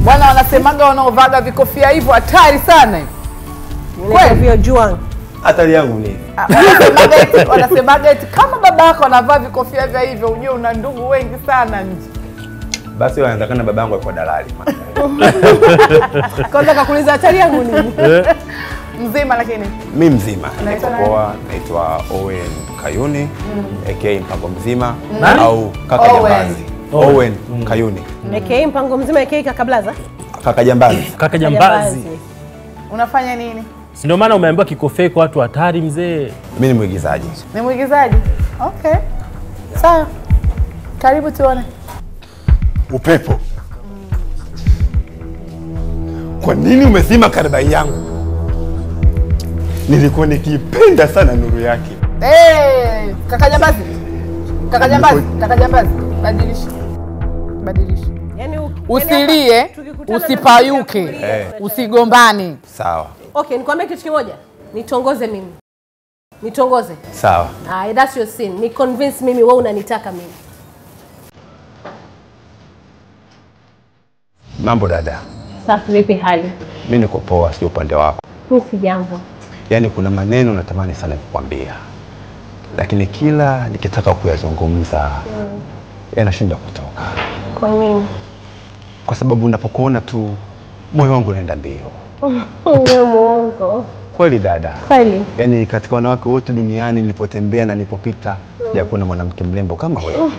Bwana wanasemaga wanaovaga vikofia hivyo hatari sana hivi. Kweli jua. Hatari yangu ni. Wanasemaga eti kama babako anavaa vikofia vya hivyo ujue una ndugu wengi sana nje. Basi wanatakana babangu alikuwa dalali. Kwanza kakuuliza hatari yangu nini? Mzima lakini. Mimi mzima. Niko poa, naitwa Owen Kayuni, aka Mpango Mzima au Kaka Jambazi. Owen Kayuni. Aka Mpango Mzima aka Kaka Blaza? Kaka Jambazi. Kaka Jambazi. Unafanya nini? Si ndio maana umeambiwa kikofia kwa watu hatari mzee. Mimi ni mwigizaji. Ni mwigizaji? Okay. Sawa. Karibu tuone. Upepo. Kwa nini umezima karabai yangu? Nilikuwa nikipenda sana nuru yake. Eh, Kaka Jambazi. Kaka Jambazi, Kaka Jambazi. Badilisha. Badilisha. Yaani usilie, usipayuke, usigombane. Sawa. Okay, nikwambie kitu kimoja. Nitongoze mimi. Nitongoze. Sawa. Ah, that's your sin. Ni convince mimi wewe unanitaka mimi. Mambo dada. Safi, vipi hali? Mimi niko poa, sio upande wako. Mimi si jambo. Yaani kuna maneno natamani sana kukwambia. Lakini kila nikitaka kuyazungumza yanashinda kutoka. Kwa nini? Kwa sababu unapokuona tu moyo wangu unaenda mbio. Wewe muongo. Kweli dada. Kweli. Yaani katika wanawake wote duniani nilipotembea na nilipopita sijakuona mwanamke mrembo kama wewe.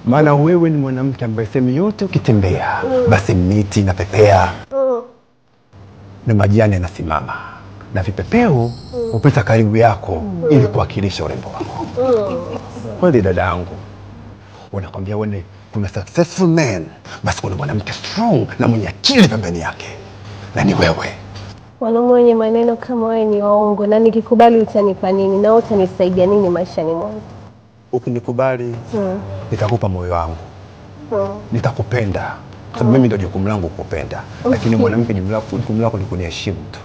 Maana wewe ni mwanamke ambaye sehemu yote ukitembea basi miti inapepea na majani yanasimama na vipepeo hupita karibu yako ili kuwakilisha urembo wako. Kweli dada yangu, unakwambia wewe kuna successful man, basi kuna mwanamke strong na mwenye akili pembeni yake, na ni wewe. Wanaume wenye maneno kama wewe ni waongo, na nikikubali utanipa nini na utanisaidia nini maishani mwangu? Ukinikubali nitakupa moyo wangu. Nitakupenda. Sababu mimi ndio jukumu langu kukupenda. Lakini mwanamke jukumu lako ni kuniheshimu tu.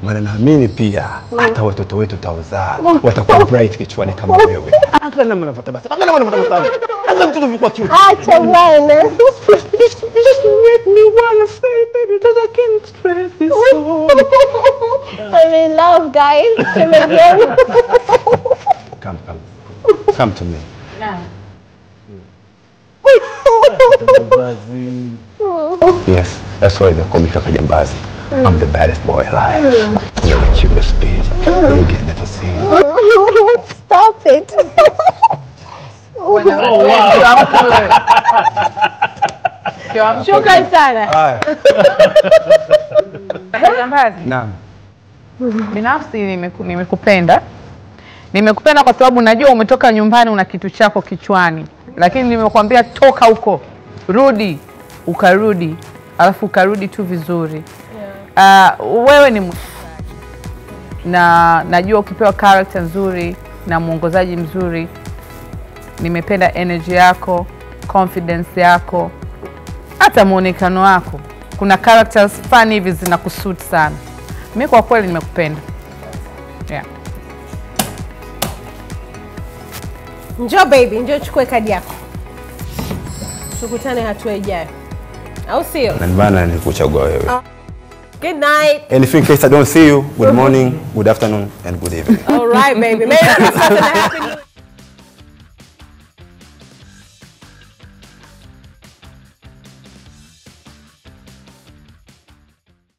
Maana naamini pia hata watoto wetu tauzaa watakuwa bright kichwani kama wewe. Angalia namna unavyotabasamu. Angalia namna unavyotabasamu. Angalia mtoto yuko cute. Acha bwana. Just make me wanna say baby that I can't stress this song. I'm in love guys. Come, come. Come to me. Now. Yes, that's why they call me Kaka Jambazi. I'm the baddest boy alive. You're the cutest bitch you get never seen. Stop it. Oh, wow. Shukran sana. Kaka Jambazi. Naam. Binafsi nimekupenda. Nimekupenda kwa sababu najua umetoka nyumbani una kitu chako kichwani. Lakini nimekuambia toka huko, rudi, ukarudi, alafu ukarudi tu vizuri. Wewe ni na najua ukipewa character nzuri na mwongozaji mzuri. Nimependa energy yako, confidence yako, hata muonekano wako. Kuna characters funny hivi zinakusuit sana. Mimi kwa kweli nimekupenda. Yeah. Njoo baby, njoo chukue kadi yako. Tukutane hatua ijayo. Au sio? Na bana nilikuchagua wewe. Good night. And if in case I don't see you, good morning, good afternoon and good evening. All right baby. Merry Christmas and a happy New Year.